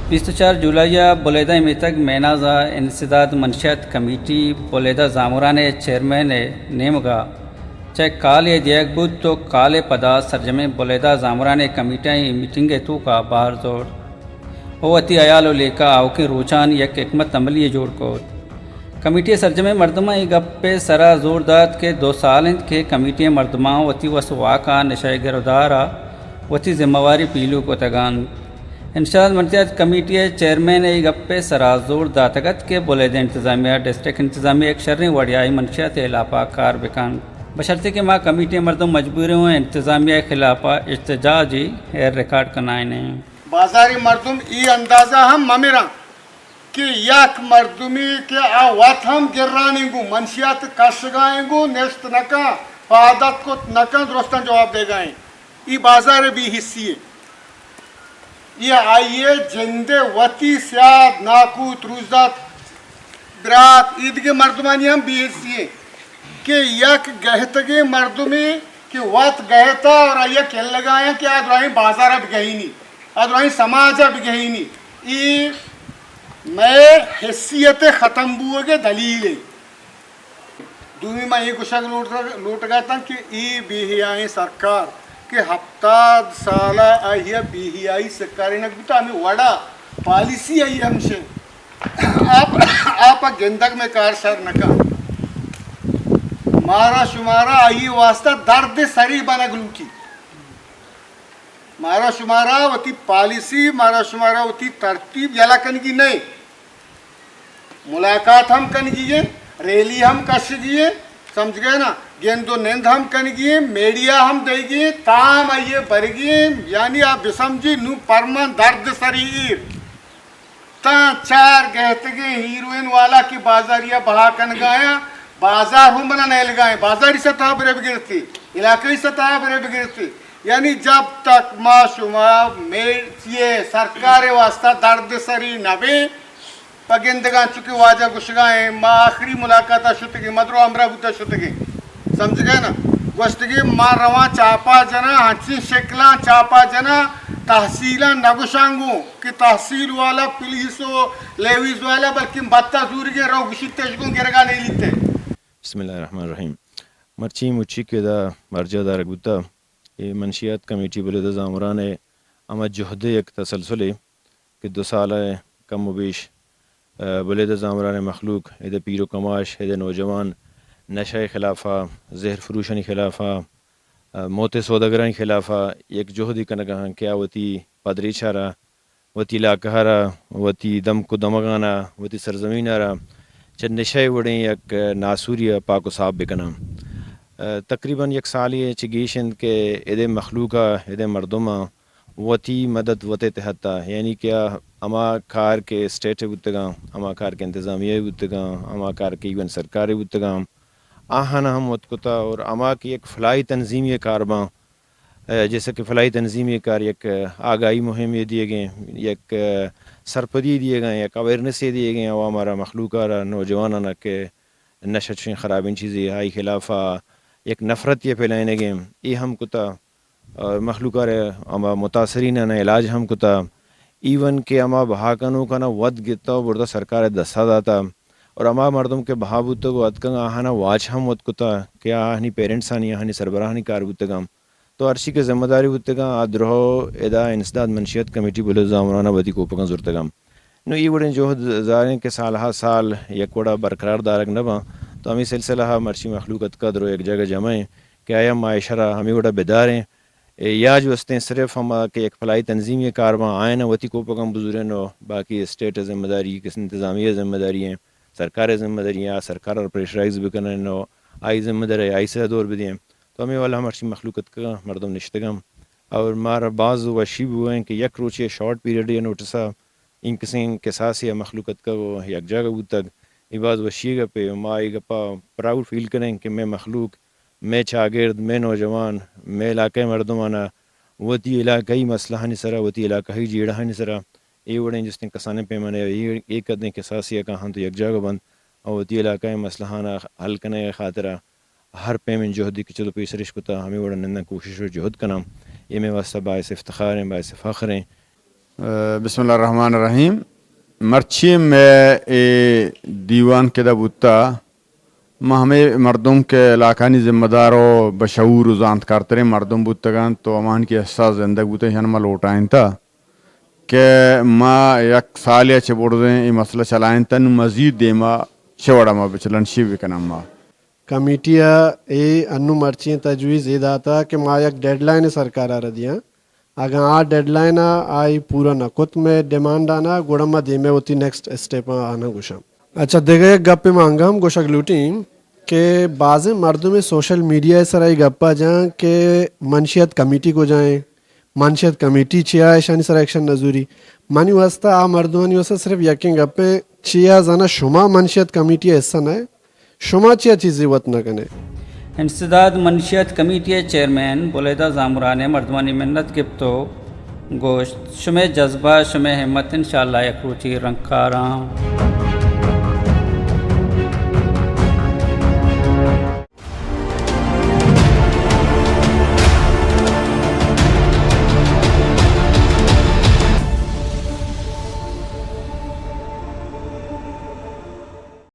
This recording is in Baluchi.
بیست ءُ چار جولائی ءَ بلیدہ ءِ میتگ میناز ءَ انسداد منشیات کمیٹی بلیدہ زامران ءِ چیئرمین ءِ نیمگ ءَ چہ کالے دیگ بوت ءُ کال ءِ پدا سرجمیں بلیدہ زامران ءِ کمیٹیانی میٹنگ ءِ توک ءَ بہر زرت ءُ وتی ہیال ءُ لیکہ آؤکیں روچانی یک حکمت عملی یے جوڑ کت۔ کمیٹی ءِ سرجمیں مردماں اے گپ ءِ سرا زور دات کہ دو سال انت کہ کمیٹی ءِ مردماں وتی وس ءُ واک ءَ نشہ ءِ گرودار ءَ وتی ذمہ واری پیلو کتگ انت۔ انسداد منشیات کمیٹی ءِ چیئرمین ءَ اے گپ ءِ سرا زور داتگ ات کہ بلیدہ انتظامیہ، ڈسٹرکٹ انتظامیہ یک شریں وڑے ءَ اے منشیات ءِ ہلاپ ءَ کار بکن، بشرطے کہ ما کمیٹی ءِ مردم مجبور اوں انتظامیہ ءِ خلاف ءَ احتجاجی ایر ریکارڈ کنائینیں۔ بازاری مردم اے اندازہ ہم مہ مراں کہ یک مردمے کہ آ وت ہم گرانیں گوں منشیات کشگائیں گوں نشت نہ کن، پاد اتک کت نہ کن، درستاں جواب دیگائیں۔ اے بازار ءِ بے حسی اے۔ اے آئی ءِ جند ءِ وتی سیاد، ناکو، تروزات، برات، ایدگہ مردمانی ہم بے حسی اے کہ یک گہتگیں مردمے کہ وت گہتا اور آئی ءَ کلگایاں کہ آ درائیں بازار ءَ بگہینی، آ درائیں سماج ءَ بگہینی۔ اے مئے حیثیت ختم بوگ ءِ دلیل اے۔ دومی ما اے گوشگ لوٹ-، لوٹگ ءَ اتاں کہ اے بے حیائیں سرکار کہ ہپتاد سال ءَ آئی ءَ بے حیائی سکارینگ بوتہ، ہمے وڑا پالیسی آئی ہمشیں۔ آپ، آپ ءَ گندگ مئے کار شر نہ کن۔ مارا شمارا آئی واسطہ درد سری بنگ لوٹی۔ مارا شمارا وتی پالیسی، مارا شمارا وتی ترتیب یلہ کنگی نئے۔ ملاقات ہم کنگی ایں، ریلی ہم کشگی ایں، سمجھ گئے نا؟ گند و نند ہم کنگی ایں، میڈیا ہم دئیگی ایں، تام آئیے برگی ایں، یعنی آپ بسمجھی نوں پرمان درد سری ایر۔ تاں چار گہتگیں ہیروئن والا کہ بازاریا بہا کنگایاں، بازار ہم بنا نیلگائیں، بازاری سطح برے بگرتی، علاقائی سطح برے بگرتی۔ یعنی جب تک ما شما مے-، چیئے سرکار واسطہ درد سری نبیں، پہ گندگاں چونکہ واجہ گوشگا ایں، ما آخری ملاقات ء شتگیں، مدرو ہمراہ بوتا شتگیں۔ سمجھگئے نا؟ گوشتگیں ما رواں چاپا جناں، ہنچیں شکلاں چاپا جناں، تحصیلاں نہ گوشاں گوں کہ تحصیل والا، پولیس و لیویز والا، بلکن بتا زورگیں رو گوشیت اش گوں گرگا نیلیت۔ بسم اللہ الرحمن الرحیم۔ مرچی مچی کہ دا برجا دارگ بوتا، اے منشیات کمیٹی بلیدہ زامران ء ہما جہد ء یک تسلسلے کہ دو سال ء کم و بیش، ء، بلیدہ زامران ء مخلوق، اد ء پیر و کماش، اد ء نوجوان نشہ ء خلاف ء، زہر فروشانی خلاف ء، ء، موت ء سوداگرانی خلاف ء یک جہدے کنگ ء آں کہ آ وتی پدریچ ء را وتی علاقہ ء را، وتی دمک و دمگاں ء، وتی سرزمین ء را چہ نشہ ء وڑیں یک ناسوری ء پاک و صاف بہ کناں۔ ء، تقریباً یک سالے ء چہ گیش انت کہ اد ء مخلوق ء، اد ء مردم ء وتی مدد وت ء تحت ء، یعنی کہ آ ہما کار کہ اسٹیٹ ء بوتگاں، ہما کار کہ انتظامیہ ء بوتگاں، ہما کار کہ ایون سرکار ء بوتگاں، آہاں ہم وت کتا اور ہما کہ یک فلاحی تنظیمی کار باں، ء، جیسا کہ فلاحی تنظیمی کار یک، ء، آگاہی مہمے دیگیں، یک، ء، سرپدی دیگیں، یک اویئرنسے دیگیں عوام ء را، مخلوق ء را، نوجواناں ء کہ نشہ چشیں خرابیں چیزے، آئی خلاف ء یک نفرتے پھیلائینگیں، اے ہم کتا، ء، مخلوق ء را ہما متاثرین آناں علاج ہم کتا، ایون کہ ہما بہا کنوکاں وت گتا و بردا سرکار ء دستا داتا، اور ہما مردم کہ بہا بوتگ و اتکگ آہانا واچ ہم وت کتا کہ آہانی پیرنٹس آنی، آہانی سربراہانی کار بوتگاں۔ تو ہرچی کہ ذمہ داری بوتگاں، آ درہو ادا انسداد منشیات کمیٹی بلوچ زامران ء وتی کوپگاں زرتگاں۔ نوں اے وڑیں جہد زاریں کہ سالہا سال یک وڑا برقرار دارگ نہ باں، تو ہمے سلسلہ ء مرچی مخلوق اتکا درو یک جاگہ جمع ایں کہ آیا ما اشرا ہمے وڑا بداریں، اے یا جو استیں صرف ہما کہ یک فلاحی تنظیمی کار باں، آئین وتی کوپگاں بزوریں و باقی اسٹیٹ ء ذمہ داری، کس انتظامیہ ذمہ داری ہیں، سرکار ء ذمہ داری ہیں، آ سرکار ء پریشرائز بکنن و آئی ذمہ داری آئی سرا دور بدیں۔ تو ہمے والا ہم ہرچی مخلوق اتکگاں، مردم نشتگاں اور مارا باز وشی بوئیں کہ یک روچے شارٹ پیریڈ ء نوٹس ء انکسیں کساسے ء مخلوق اتکگ و یک جاگہ بوتگ۔ اے باز وشی ء گپے، ما اے گپا پراؤڈ فیل کنیں کہ مئے مخلوق، مئے چاگرد، مئے نوجوان، مئے علاقہ ء مردمانا وتی علاقائی مسئلہانی سرا، وتی علاقائی جیڑہانی سرا اے وڑیں جستیں کسانیں پیمانے ء اے، اے قدیں کساسے ء کاہاں تو یک جاگہ بنت اور وتی علاقہ ء مسئلہانا حل کنگ ء خاطرا ہر پیمیں جہدے کہ چدو پیسرش کتا، ہمے وڑا ننداں کوشش و جہد کناں۔ اے مئے واسطہ باعث افتخار ایں، باعث فخر ایں۔ بسم اللہ الرحمن الرحیم۔ مرچی مئے اے دیوان کہ دا بوتا، ما ہمے مردم کہ علاقانی ذمہ دار و بشعور و زانتکارتریں مردم بوتگاں، تو ہمان کہ احساس زندگ بوتیں، شان ما لوٹائینتا کہ ما یک سالے چہ برزیں اے مسئلہ چلائینتا، نوں مزید دیما چہ وڑا ما بچلن، شی بکنن ما۔ کمیٹی ء اے انوں مرچی تجویز اے داتا کہ ما یک ڈیڈ لائن سرکار ء را دیاں، اگاں آ ڈیڈ لائن ء آئی پورا نہ کت مئے ڈیمانڈ آنا، گڑا ما دیمے وتی نیکسٹ اسٹیپ آنا گوشاں۔ اچھا، دگہ یک گپے ما انگا ہم گوشگ لوٹیں کہ بازیں مردمے سوشل میڈیا ء سرا اے گپا جاں کہ منشیات کمیٹی کجا ایں، منشیات کمیٹی چیا ایشانی سرا ایکشن نہ زوری۔ منی واسطہ آ مردمانی واسطہ صرف یکیں گپیں، چیا زانا شما منشیات کمیٹی ء حصہ نہ ئے؟ شما چیا چیزے وت نہ کنے؟ انسداد منشیات کمیٹی ء چیئرمین بلیدہ زامران ء مردمانی منت گپت و گوشت، شمئے جذبہ، شمئے ہمت انشاءاللہ یک روچی رنگ کاراں۔